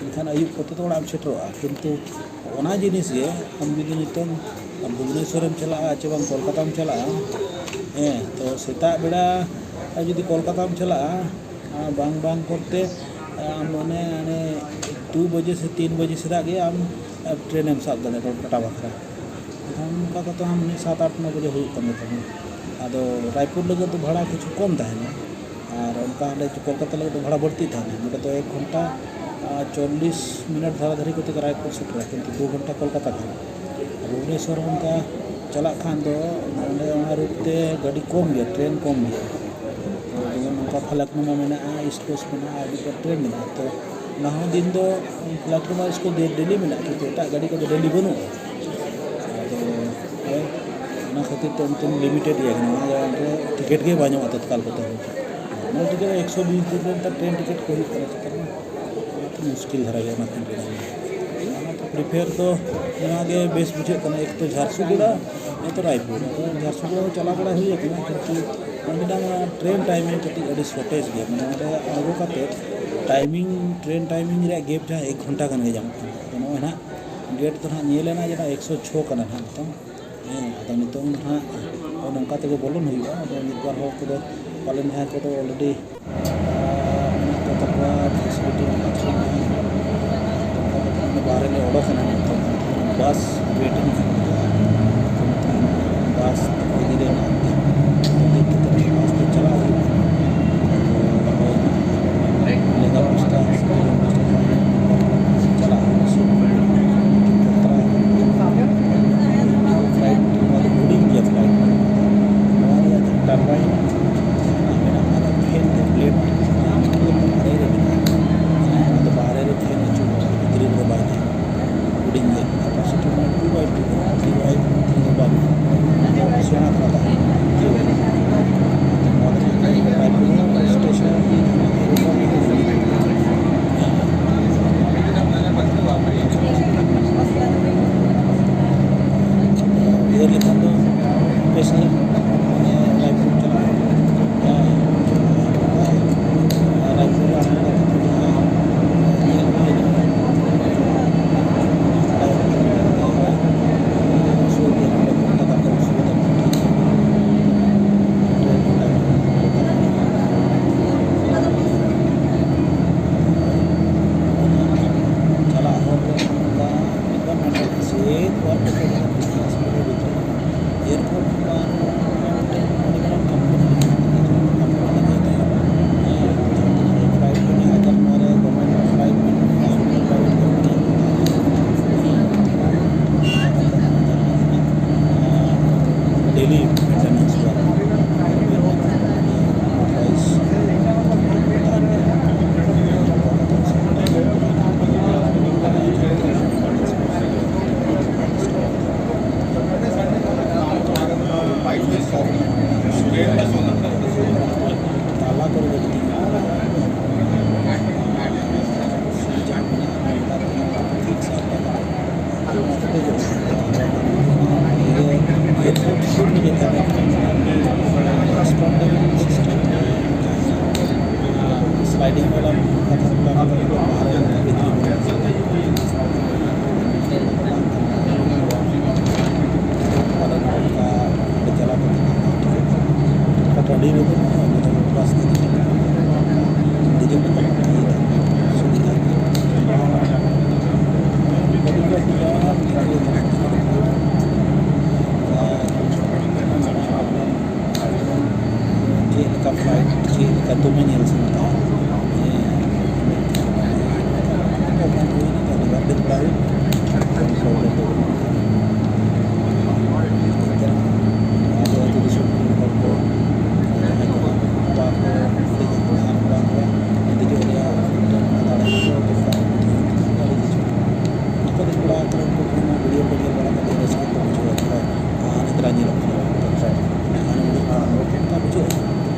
ᱮᱱᱠᱷᱟᱱ ᱟᱹᱭᱩᱵ ᱠᱚᱛᱮ ᱫᱚ ᱚᱲᱟᱜ ᱮᱢ ᱥᱮᱴᱮᱨᱚᱜᱼᱟ᱾ ᱠᱤᱱᱛᱩ ᱚᱱᱟ ᱡᱤᱱᱤᱥ ᱜᱮ ᱟᱢ ᱡᱩᱫᱤ ᱱᱤᱛᱚᱝ ᱵᱷᱩᱵᱽᱱᱮᱥᱣᱚᱨᱮᱢ ᱪᱟᱞᱟᱜᱼᱟ ᱪᱮ ᱵᱟᱝ ᱠᱳᱞᱠᱟᱛᱟᱢ ᱪᱟᱞᱟᱜᱼᱟ, ᱦᱮᱸ, ᱛᱚ ᱥᱮᱛᱟᱜ ᱵᱮᱲᱟ ᱡᱩᱫᱤ ᱠᱳᱞᱠᱟᱛᱟᱢ ᱪᱟᱞᱟᱜᱼᱟ, ᱟᱨ ᱵᱟᱝ ᱵᱟᱝ ᱠᱚᱨᱛᱮ ᱟᱢ ᱚᱱᱮ, ᱚᱱᱮ ᱫᱩ ᱵᱟᱡᱮ ᱥᱮ ᱛᱤᱱ ᱵᱟᱡᱮ ᱥᱮᱫ ᱜᱮ ᱟᱢ ᱴᱨᱮᱱ ᱮᱢ ᱥᱟᱵ ᱫᱟᱲᱮᱭᱟᱜᱼᱟ ᱠᱳᱞᱠᱟᱛᱟ ᱵᱟᱠᱷᱨᱟ᱾ ᱮᱱᱠᱷᱟᱱ ᱚᱱᱠᱟ ᱠᱟᱛᱮ ᱟᱢ ᱢᱤᱫ ᱥᱟᱛ ᱟᱴ ᱱᱚ ᱵᱟᱡᱮ ᱦᱩᱭᱩᱜ ᱛᱟᱢᱟ ᱛᱟᱦᱮᱸ᱾ ᱟᱫᱚ ᱨᱟᱭᱯᱩᱨ ᱞᱟᱹᱜᱤᱫ ᱫᱚ ᱵᱷᱟᱲᱟ ᱠᱤᱪᱷᱩ ᱠᱚᱢ ᱛᱟᱦᱮᱱᱟ, ᱟᱨ ᱚᱱᱠᱟ ᱚᱸᱰᱮ ᱠᱳᱞᱠᱟᱛᱟ ᱞᱟᱹᱜᱤᱫ ᱫᱚ ᱵᱷᱟᱲᱟ ᱵᱟᱹᱲᱛᱤ ᱛᱟᱦᱮᱱᱟ᱾ ᱱᱚᱸᱰᱮ ᱫᱚ ᱮᱠ ᱜᱷᱚᱱᱴᱟ ᱟᱨ ᱪᱚᱞᱞᱤᱥ ᱢᱤᱱᱤᱴ ᱫᱷᱟᱨᱟ ᱫᱷᱟᱹᱨᱤᱡ ᱠᱚᱛᱮ ᱜᱮ ᱨᱟᱭᱯᱩᱨ ᱥᱮᱴᱮᱨᱟ, ᱠᱤᱱᱛᱩ ᱫᱩ ᱜᱷᱚᱱᱴᱟ ᱠᱳᱞᱠᱟᱛᱟ ᱠᱷᱚᱱ᱾ ᱟᱨ ᱵᱷᱩᱵᱽᱱᱮᱥᱚᱨ ᱚᱱᱠᱟ ᱪᱟᱞᱟᱜ ᱠᱷᱟᱱ ᱫᱚ ᱱᱚᱸᱰᱮ ᱚᱱᱟ ᱨᱩᱴ ᱛᱮ ᱜᱟᱹᱰᱤ ᱠᱚᱢ ᱜᱮᱭᱟ, ᱴᱨᱮᱱ ᱠᱚᱢ ᱜᱮᱭᱟ᱾ ᱡᱮᱢᱚᱱ ᱱᱚᱝᱠᱟ ᱯᱷᱟᱞᱟᱠᱱᱩᱢᱟ ᱢᱮᱱᱟᱜᱼᱟ, ᱤᱥᱴ ᱠᱳᱥᱴ ᱢᱮᱱᱟᱜᱼᱟ, ᱟᱹᱰᱤ ᱩᱛᱟᱹᱨ ᱴᱨᱮᱱ ᱢᱮᱱᱟᱜᱼᱟ᱾ ᱛᱚ ᱚᱱᱟ ᱦᱚᱸ ᱫᱤᱱ ᱫᱚ ᱯᱷᱟᱞᱟᱠᱱᱩᱢᱟ ᱤᱥᱴ ᱠᱳᱥᱴ ᱫᱚ ᱰᱮᱞᱤ ᱢᱮᱱᱟᱜᱼᱟ, ᱠᱤᱱᱛᱩ ᱮᱴᱟᱜ ᱜᱟᱹᱰᱤ ᱠᱚᱫᱚ ᱰᱮᱞᱤ ᱵᱟᱹᱱᱩᱜᱼᱟ᱾ ᱟᱫᱚ ᱦᱳᱭ, ᱚᱱᱟ ᱠᱷᱟᱹᱛᱤᱨ ᱛᱮ ᱚᱱᱛᱮ ᱞᱤᱢᱤᱴᱮᱰ ᱜᱮᱭᱟ, ᱱᱚᱣᱟ ᱫᱚ ᱚᱸᱰᱮ ᱴᱤᱠᱤᱴ ᱜᱮ ᱵᱟᱹᱱᱩᱜᱼᱟ ᱛᱚᱛᱠᱟᱞ ᱠᱚᱛᱮ ᱦᱚᱸ᱾ ᱱᱚᱣᱟ ᱴᱤᱠᱤᱴ ᱮᱠᱥᱚ ᱵᱤᱥ ᱫᱤᱱ ᱨᱮ ᱱᱮᱛᱟᱨ ᱴᱨᱮᱱ ᱴᱤᱠᱤᱴ ᱠᱚ ᱦᱩᱭᱩᱜ ᱠᱟᱱᱟ, ᱪᱮᱛᱟᱱ ᱨᱮ ᱚᱱᱟᱛᱮ ᱢᱩᱥᱠᱤᱞ ᱫᱷᱟᱨᱟ ᱜᱮᱭᱟ ᱚᱱᱟ ᱠᱚ ᱨᱮᱱᱟᱜ᱾ ᱚᱱᱟᱛᱮ ᱯᱨᱤᱯᱷᱮᱨ ᱫᱚ ᱱᱚᱣᱟ ᱜᱮ ᱵᱮᱥ ᱵᱩᱡᱷᱟᱹᱜ ᱠᱟᱱᱟ, ᱮᱠ ᱛᱚ ᱡᱷᱟᱨᱥᱩᱜᱩᱲᱟ, ᱮᱠ ᱛᱚ ᱨᱟᱭᱯᱩᱨ᱾ ᱟᱫᱚ ᱡᱷᱟᱨᱥᱩᱜᱩᱲᱟ ᱫᱚ ᱪᱟᱞᱟᱣ ᱵᱟᱲᱟ ᱦᱩᱭ ᱟᱠᱟᱱᱟ, ᱠᱤᱱᱛᱩ ᱚᱸᱰᱮᱱᱟᱜ ᱚᱱᱟ ᱴᱨᱮᱱ ᱴᱟᱭᱢᱤᱝ ᱠᱟᱹᱴᱤᱡ ᱟᱹᱰᱤ ᱥᱚᱨᱴᱮᱡᱽ ᱜᱮᱭᱟ, ᱢᱟᱱᱮ ᱚᱸᱰᱮ ᱟᱬᱜᱚ ᱠᱟᱛᱮ ᱴᱟᱭᱢᱤᱝ, ᱴᱨᱮᱱ ᱴᱟᱭᱢᱤᱝ ᱨᱮᱭᱟᱜ ᱜᱮᱯ ᱡᱟᱦᱟᱸ ᱮᱠ ᱜᱷᱚᱱᱴᱟ ᱜᱟᱱ ᱜᱮ ᱧᱟᱢᱚᱜ ᱠᱟᱱᱟ᱾ ᱟᱫᱚ ᱱᱚᱜᱼᱚᱭ ᱱᱟᱦᱟᱜ ᱜᱮᱴ ᱫᱚ ᱱᱟᱦᱟᱜ ᱧᱮᱞ ᱮᱱᱟ ᱡᱮ ᱱᱚᱣᱟ ᱮᱠᱥᱚ ᱪᱷᱚ ᱠᱟᱱᱟ ᱱᱟᱦᱟᱜ ᱱᱤᱛᱚᱝ᱾ ᱦᱮᱸ, ᱟᱫᱚ ᱱᱤᱛᱚᱝ ᱫᱚ ᱱᱟᱦᱟᱜ ᱱᱚᱜᱼᱚ ᱱᱚᱝᱠᱟ ᱛᱮᱜᱮ ᱵᱚᱞᱚᱱ ᱦᱩᱭᱩᱜᱼᱟ᱾ ᱟᱫᱚ ᱢᱤᱫ ᱵᱟᱨ ᱦᱚᱲ ᱠᱚᱫᱚ ᱯᱟᱞᱮᱱ ᱡᱟᱦᱟᱸᱭ ᱠᱚᱫᱚ already ᱢᱮᱱᱟᱜ ᱠᱚ ᱛᱟᱠᱚᱣᱟ ᱯᱷᱮᱥᱤᱞᱤᱴᱤ ᱢᱮᱱᱟᱜ ᱛᱟᱠᱚᱣᱟ, ᱚᱱᱠᱟ ᱠᱟᱛᱮ ᱚᱸᱰᱮ ᱵᱟᱦᱨᱮ ᱞᱮ ᱚᱰᱚᱠ ᱮᱱᱟ ᱱᱤᱛᱚᱝ ᱵᱟᱥ ᱣᱮᱴᱤᱝ ᱨᱮ ᱢᱮᱱᱟᱜ ᱞᱮᱭᱟ᱾ ᱛᱚ ᱱᱤᱛᱚᱝ ᱵᱟᱥ ᱛᱮᱠᱚ ᱤᱫᱤ ᱞᱮᱭᱟ ᱱᱟᱦᱟᱜ, ᱫᱮᱡ ᱠᱟᱛᱮ ᱵᱟᱥ ᱛᱮ ᱪᱟᱞᱟᱜ ᱦᱩᱭᱩᱜ ᱠᱟᱱᱟ᱾ ᱛᱚ ᱞᱮᱸᱜᱟ ᱯᱟᱥᱴᱟ ᱥᱮ ᱡᱚᱡᱚᱢ ᱯᱟᱥᱴᱟ ᱡᱟᱦᱟᱸᱭ ᱪᱟᱞᱟᱜ ᱦᱩᱭᱩᱜᱼᱟ, ᱥᱤᱴ ᱵᱮᱞᱴ ᱠᱚ ᱛᱚᱨᱟᱣ ᱦᱩᱭᱩᱜᱼᱟ᱾ ᱯᱷᱞᱟᱭᱤᱴ, ᱱᱚᱣᱟ ᱫᱚ ᱦᱩᱰᱤᱧ ᱜᱮᱭᱟ ᱯᱷᱞᱟᱭᱤᱴ᱾ ᱱᱚᱣᱟ ᱨᱮᱭᱟᱜ ᱡᱟᱦᱟᱸ ᱴᱟᱨᱵᱟᱭᱤᱱ ᱡᱟᱦᱟᱸ ᱢᱮᱱᱟᱜᱼᱟ, ᱚᱱᱟ ᱫᱚ ᱯᱷᱮᱱ ᱛᱮ ᱵᱞᱮᱰ ᱵᱟᱦᱨᱮ ᱨᱮ ᱢᱮᱱᱟᱜᱼᱟ᱾ ᱦᱮᱸ, ᱚᱱᱟ ᱫᱚ ᱵᱟᱦᱨᱮ ᱨᱮ ᱯᱷᱮᱱ ᱟᱹᱪᱩᱨᱚᱜᱼᱟ, ᱵᱷᱤᱛᱨᱤ ᱨᱮᱫᱚ ᱵᱟᱭ ᱛᱟᱦᱮᱱᱟ᱾ ᱦᱩᱰᱤᱧ ᱜᱮᱭᱟ, ᱠᱮᱯᱟᱥᱤᱴᱤ ᱢᱟᱱᱮ ᱴᱩ ᱵᱟᱭ ᱴᱩ ᱠᱟᱱᱟ, ᱛᱷᱨᱤ ᱵᱟᱭ ᱛᱷᱨᱤ ᱫᱚ ᱵᱟᱝ ᱠᱟᱱᱟ᱾ ᱚᱱᱟ ᱫᱚ ᱥᱮᱬᱟ ᱫᱷᱟᱨᱟ ᱛᱟᱦᱮᱱᱟ, ᱛᱷᱨᱤ ᱵᱟᱭ ᱴᱩ᱾ ᱟᱹᱰᱤ ᱢᱟᱨᱟᱝ ᱠᱟᱛᱷᱟ ᱠᱟᱱᱟ, ᱵᱟᱦᱨᱮ ᱨᱮ ᱵᱷᱤᱛᱨᱤ ᱨᱮ ᱟᱨ ᱱᱚᱝᱠᱟ ᱚᱸᱰᱮ ᱪᱟᱞᱟᱣ ᱠᱟᱛᱮ ᱴᱟᱺᱰᱤ ᱨᱮᱫᱚ ᱵᱟᱥ ᱛᱮᱜᱮ ᱫᱮᱡᱚᱜ ᱞᱮᱠᱟ ᱥᱩᱵᱤᱫᱷᱟ᱾ ᱪᱮᱫ ᱞᱮᱠᱟ flight, ᱪᱮᱫ ᱞᱮᱠᱟ ᱫᱚᱢᱮ ᱧᱮᱞ ᱥᱟᱱᱟ ᱛᱟᱦᱮᱸ᱾ ᱟᱹᱰᱤ ᱵᱟᱨ ᱫᱮᱡ ᱵᱟᱲᱟ ᱦᱩᱭ ᱮᱱᱛᱮ ᱨᱮᱦᱚᱸ ᱟᱵᱚ ᱟᱹᱛᱩ ᱫᱤᱥᱚᱢ ᱨᱮᱱ ᱦᱚᱲ ᱠᱚ ᱡᱟᱦᱟᱸᱭ ᱠᱚ ᱵᱟᱠᱚ ᱫᱮᱡ ᱟᱠᱟᱱᱟ ᱟᱨ ᱵᱟᱝ ᱫᱮᱡᱚᱜ ᱨᱮᱭᱟᱜ ᱢᱤᱫᱴᱟᱝ ᱫᱟᱲᱮ ᱠᱚ ᱫᱚᱨᱠᱟᱨ᱾ ᱟᱹᱰᱤ ᱠᱤᱪᱷᱩ ᱵᱟᱠᱚ ᱫᱮᱡ ᱵᱟᱲᱟ ᱟᱠᱟᱱᱟ, ᱩᱱᱠᱩ ᱠᱚᱦᱚᱸ video ᱠᱚ ᱧᱮᱞ ᱵᱟᱲᱟ ᱠᱟᱛᱮ ᱨᱟᱹᱥᱠᱟᱹ ᱠᱚ ᱵᱩᱡᱷᱟᱹᱣᱟ᱾ ᱟᱨ ᱱᱮᱛᱟᱨ ᱧᱮᱞᱚᱜ ᱠᱟᱱᱟ ᱵᱟᱝ ᱫᱚᱨᱠᱟᱨ ᱢᱮᱱᱟᱜᱼᱟ, ᱱᱚᱰᱮ ᱦᱚᱸ ᱚᱱᱠᱟ ᱵᱩᱡᱷᱟᱹᱜᱼᱟ᱾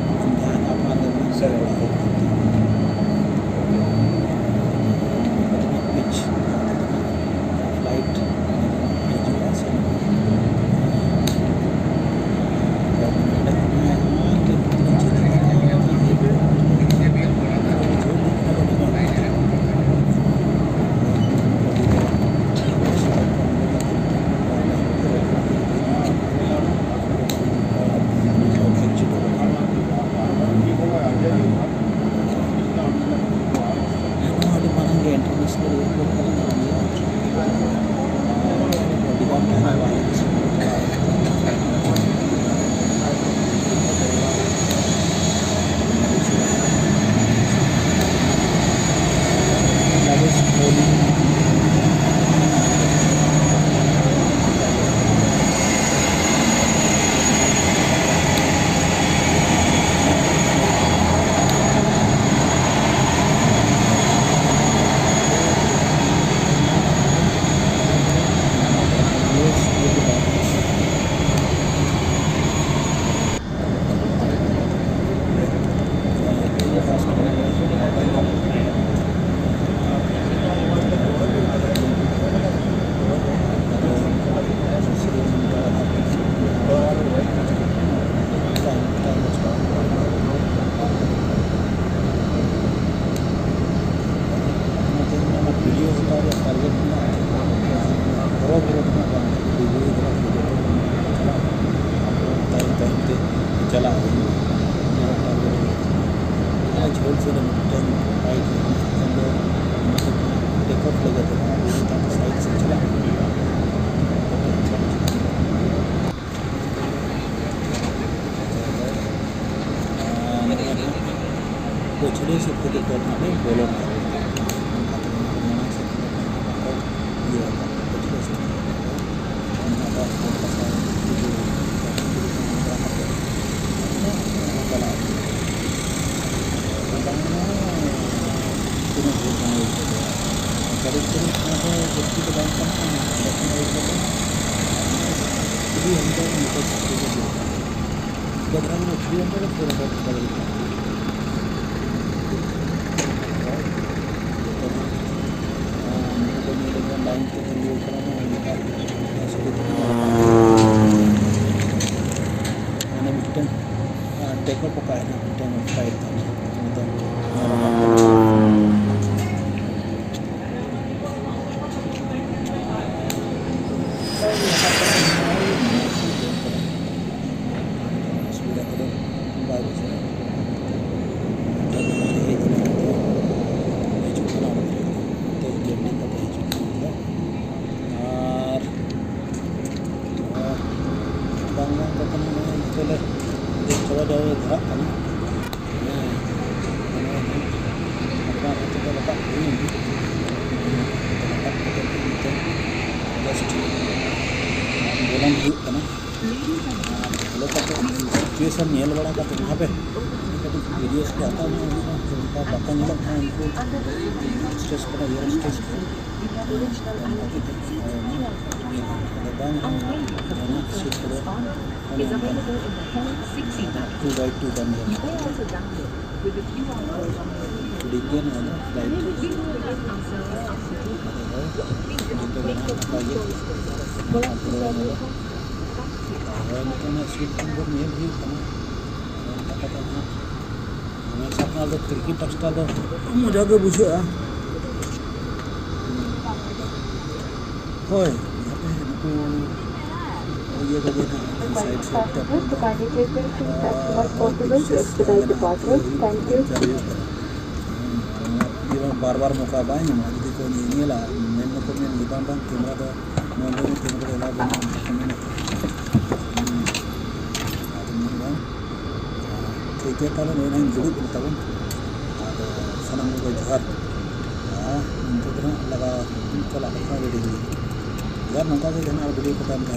ᱡᱟᱦᱟᱸ ᱟᱯᱱᱟᱨ ᱜᱮ ᱢᱮᱱᱟᱜ ᱥᱮ ᱵᱟᱲᱟ ᱦᱩᱭ ᱠᱟᱱ ᱛᱟᱦᱮᱸᱫ᱾ ᱯᱤᱪ ᱯᱷᱞᱟᱭᱤᱴ ᱦᱤᱡᱩᱜᱼᱟ ᱥᱮ ᱱᱚᱰᱮ ᱠᱷᱚᱱᱟᱜ ᱟᱭᱢᱟ ᱴᱨᱮᱱ ᱛᱤᱱᱟᱹᱜ ᱡᱷᱟᱹᱞ ᱜᱮ ᱛᱟᱦᱮᱸ ᱠᱟᱱᱟ, ᱟᱹᱰᱤ ᱵᱩᱡᱷᱟᱹᱣ ᱵᱟᱹᱧ ᱠᱟᱱᱟ ᱟᱹᱰᱤ ᱵᱟᱝ ᱵᱩᱡᱷᱟᱹᱜ ᱠᱟᱱᱟ᱾ ᱡᱷᱟᱹᱞ ᱥᱮᱫ ᱨᱮ ᱢᱤᱫᱴᱟᱝ ᱵᱟᱭᱤᱠ ᱢᱮᱱᱟᱜᱼᱟ, ᱠᱷᱟᱱ ᱫᱚ ᱚᱱᱟ ᱫᱚ ᱦᱟᱸᱜ ᱴᱮᱠ ᱚᱯᱷ ᱞᱟᱹᱜᱤᱫ ᱫᱚ ᱦᱟᱸᱜ ᱩᱱᱤ ᱛᱟᱭᱚᱢ ᱥᱟᱭᱤᱰ ᱥᱮᱫ ᱪᱟᱞᱟᱜ ᱦᱩᱭᱩᱜᱼᱟ᱾ ᱟᱨ ᱱᱚᱜᱼᱚᱭ ᱦᱟᱸᱜ ᱯᱟᱹᱪᱷᱞᱟᱹ ᱥᱮᱫ ᱛᱮᱜᱮ ᱠᱚ ᱦᱟᱸᱜ ᱞᱮ ᱵᱚᱞᱚᱱᱟ᱾ ᱚᱱᱠᱟ ᱛᱮ ᱢᱟᱲᱟᱝ ᱥᱮᱫ ᱛᱮᱫᱚ ᱦᱟᱸᱜ ᱵᱟᱠᱚ ᱤᱭᱟᱹ ᱟᱠᱟᱫ, ᱯᱟᱹᱪᱷᱞᱟᱹ ᱥᱮᱫ ᱛᱮᱜᱮ ᱠᱚ ᱚᱱᱟ ᱫᱚ ᱯᱚᱨ ᱠᱟᱛᱷᱟ ᱡᱩᱫᱤ ᱠᱟᱛᱷᱟ ᱡᱩᱫᱤ ᱠᱚ ᱢᱮᱱ ᱵᱟᱲᱟ ᱠᱟᱛᱮ ᱟᱫᱚ ᱪᱟᱞᱟᱜ ᱟᱠᱚ᱾ ᱵᱟᱝᱢᱟ ᱛᱤᱱᱟᱹᱜ ᱰᱷᱮᱨ ᱵᱟᱝ ᱦᱩᱭ ᱠᱚᱜᱼᱟ᱾ ᱪᱟᱞᱤᱥ ᱛᱤᱨᱤᱥ ᱠᱷᱚᱱ ᱫᱚ ᱡᱟᱹᱥᱛᱤ ᱫᱚ ᱵᱟᱝ ᱠᱟᱱᱟ, ᱚᱸᱰᱮ ᱠᱷᱚᱱ ᱦᱩᱭ ᱠᱚᱜᱼᱟ᱾ ᱡᱩᱫᱤ ᱚᱱᱠᱟ ᱢᱚᱴᱚᱨ ᱥᱟᱭᱠᱮᱞ ᱫᱚ ᱫᱚᱨᱠᱟᱨ᱾ ᱚᱱᱠᱟ ᱫᱷᱟᱨᱟ ᱜᱮ ᱯᱷᱨᱤ ᱚᱱᱠᱟ ᱜᱮ ᱯᱷᱨᱤ ᱚᱱᱠᱟ ᱜᱮ ᱫᱚᱨᱠᱟᱨ᱾ ᱡᱚᱛᱚ ᱜᱮ, ᱟᱨ ᱱᱤᱭᱟᱹ ᱫᱚ ᱧᱮᱞ ᱞᱮᱠᱷᱟᱱ ᱞᱟᱭᱤᱱ ᱛᱮ ᱛᱤᱸᱜᱩ ᱟᱠᱟᱱᱟ, ᱱᱚᱜᱼᱚᱭ ᱱᱚᱝᱠᱟ ᱥᱠᱩᱴᱤ ᱢᱟᱱᱮ ᱢᱤᱫᱴᱟᱝ ᱴᱮᱠ ᱚᱯᱷ ᱠᱟᱜᱼᱟᱭ ᱱᱟᱜ ᱢᱤᱫᱴᱟᱝ ᱯᱷᱞᱟᱭᱤᱴ ᱛᱟᱦᱮᱸ ᱠᱟᱱᱟ᱾ ᱚᱱᱟ ᱫᱚ ᱚᱥᱩᱵᱤᱫᱷᱟ ᱠᱚᱫᱚ ᱵᱟᱭ ᱵᱩᱡᱷᱟᱹᱜᱼᱟ᱾ ᱦᱤᱡᱩᱜ ᱠᱟᱱᱟ, ᱚᱱᱟᱛᱮ ᱞᱮᱱᱰᱤᱝ ᱠᱟᱛᱮ ᱦᱤᱡᱩᱜ ᱠᱟᱱᱟ᱾ ᱟᱨ ᱵᱟᱝ ᱵᱟᱝ ᱛᱮ ᱱᱚᱜᱼᱚᱭ ᱱᱤᱛᱚᱜ ᱞᱮ ᱫᱮᱡ ᱪᱟᱵᱟ ᱡᱟᱣᱨᱟ ᱫᱷᱟᱨᱟᱜ ᱠᱟᱱᱟ᱾ ᱦᱮᱸ, ᱱᱚᱜᱼᱚᱭ ᱦᱟᱸᱜ ᱟᱯᱱᱟᱨ ᱦᱚᱸ ᱛᱮᱫᱚ ᱨᱟᱠᱟᱵ ᱦᱩᱭ ᱮᱱᱟ᱾ ᱨᱟᱠᱟᱵ ᱠᱟᱛᱮ ᱱᱤᱛᱚᱜ just ᱵᱚᱞᱚᱱ ᱦᱩᱭᱩᱜ ᱠᱟᱱᱟ᱾ ᱟᱨ ᱵᱚᱞᱚ ᱠᱟᱛᱮ ᱥᱤᱪᱩᱭᱮᱥᱚᱱ ᱧᱮᱞ ᱵᱟᱲᱟ ᱠᱟᱛᱮ ᱦᱟᱯᱮ ᱠᱟᱹᱴᱤᱡ ᱵᱷᱤᱰᱤᱭᱳᱥ ᱠᱚ ᱦᱟᱛᱟᱣ ᱧᱚᱜ ᱦᱩᱭᱩᱜᱼᱟ, ᱚᱱᱠᱟ ᱵᱟᱠᱚ ᱧᱮᱞᱚᱜ ᱠᱟᱱᱟ ᱩᱱᱠᱩ ᱥᱴᱮᱡᱽ ᱠᱚᱨᱮ, ᱤᱭᱟᱨ ᱥᱴᱮᱡᱽ ᱠᱚᱨᱮ᱾ ᱚᱱᱠᱟ ᱠᱟᱛᱮ ᱟᱫᱚ ᱵᱟᱝ ᱚᱱᱟ ᱥᱤᱴ ᱠᱚᱫᱚ ᱚᱱᱮ ᱚᱱᱠᱟᱱᱟᱜ ᱴᱩ ᱵᱟᱭ ᱴᱩ ᱠᱟᱱ ᱜᱮᱭᱟ᱾ ᱦᱩᱰᱤᱧ ᱜᱮᱭᱟ ᱱᱚᱣᱟ ᱫᱚ ᱯᱷᱞᱟᱭᱤᱴ᱾ ᱟᱫᱚ ᱦᱳᱭ, ᱡᱚᱛᱚ ᱜᱮ ᱱᱟᱦᱟᱜ ᱱᱟᱯᱟᱭ ᱜᱮ᱾ ᱛᱟᱨᱯᱚᱨᱮ ᱚᱱᱟ ᱫᱚ ᱦᱳᱭ, ᱱᱤᱛᱚᱜ ᱱᱟᱦᱟᱜ ᱥᱤᱴ ᱱᱚᱢᱵᱚᱨ ᱧᱮᱞ ᱦᱩᱭᱩᱜ ᱠᱟᱱᱟ᱾ ᱚᱱᱠᱟ ᱠᱟᱛᱮ ᱱᱟᱦᱟᱜ ᱦᱟᱢᱮᱥᱟ ᱠᱷᱚᱱᱟᱜ ᱫᱚ ᱠᱷᱤᱲᱠᱤ ᱯᱟᱥᱴᱟ ᱫᱚ ᱢᱚᱡᱟ ᱜᱮ ᱵᱩᱡᱷᱟᱹᱜᱼᱟ᱾ ᱦᱳᱭ, ᱦᱟᱯᱮ ᱱᱩᱠᱩ ᱤᱭᱟᱹ ᱠᱚᱜᱮ ᱱᱟᱦᱟᱜ Side side ᱛᱮ ᱟᱵᱚ ᱫᱚ, ᱟᱨ ᱯᱤᱠᱪᱟᱨ ᱦᱩᱭᱩᱜ ᱠᱟᱱᱟ᱾ ᱦᱮᱸ, ᱱᱚᱣᱟ ᱵᱟᱨ ᱵᱟᱨ ᱢᱚᱠᱟ ᱵᱟᱭ ᱧᱟᱢᱟ᱾ ᱡᱩᱫᱤ ᱠᱚ ᱧᱮᱧᱮᱞᱟ, ᱢᱮᱱ ᱫᱚᱠᱚ ᱢᱮᱱ ᱜᱮ, "ᱵᱟᱝ, ᱵᱟᱝ, ᱠᱮᱢᱮᱨᱟ ᱫᱚ ᱱᱚᱣᱟ ᱫᱚ ᱠᱮᱢᱮᱨᱟ ᱫᱚ ᱮᱞᱟᱣ ᱵᱟᱹᱱᱩᱜᱼᱟ", ᱚᱱᱠᱟ ᱠᱚ ᱢᱮᱱᱟ᱾ ᱦᱩᱸ᱾ ᱟᱫᱚ ᱢᱮᱱ ᱵᱟᱝ, ᱴᱷᱤᱠ ᱜᱮᱭᱟ, ᱛᱟᱦᱞᱮ ᱱᱚᱜᱼᱚᱭ ᱱᱟᱦᱟᱜ ᱤᱧ ᱫᱩᱲᱩᱵ ᱮᱱ ᱛᱟᱵᱚᱱ᱾ ᱟᱫᱚ ᱥᱟᱱᱟᱢ ᱠᱚᱜᱮ ᱡᱚᱦᱟᱨ᱾ ᱟᱨ ᱱᱤᱛᱚᱜ ᱫᱚ ᱱᱟᱦᱟᱜ ᱞᱟᱜᱟᱣ ᱪᱟᱞᱟᱜ ᱠᱟᱛᱷᱟ ᱨᱮᱰᱤ ᱦᱩᱭᱩᱜᱼᱟ᱾ ᱟᱨ ᱱᱚᱝᱠᱟ ᱜᱮ ᱡᱟᱦᱟᱱᱟᱜ ᱟᱨ ᱵᱷᱤᱰᱤᱭᱳ ᱠᱚ ᱛᱟᱭᱚᱢ ᱛᱮ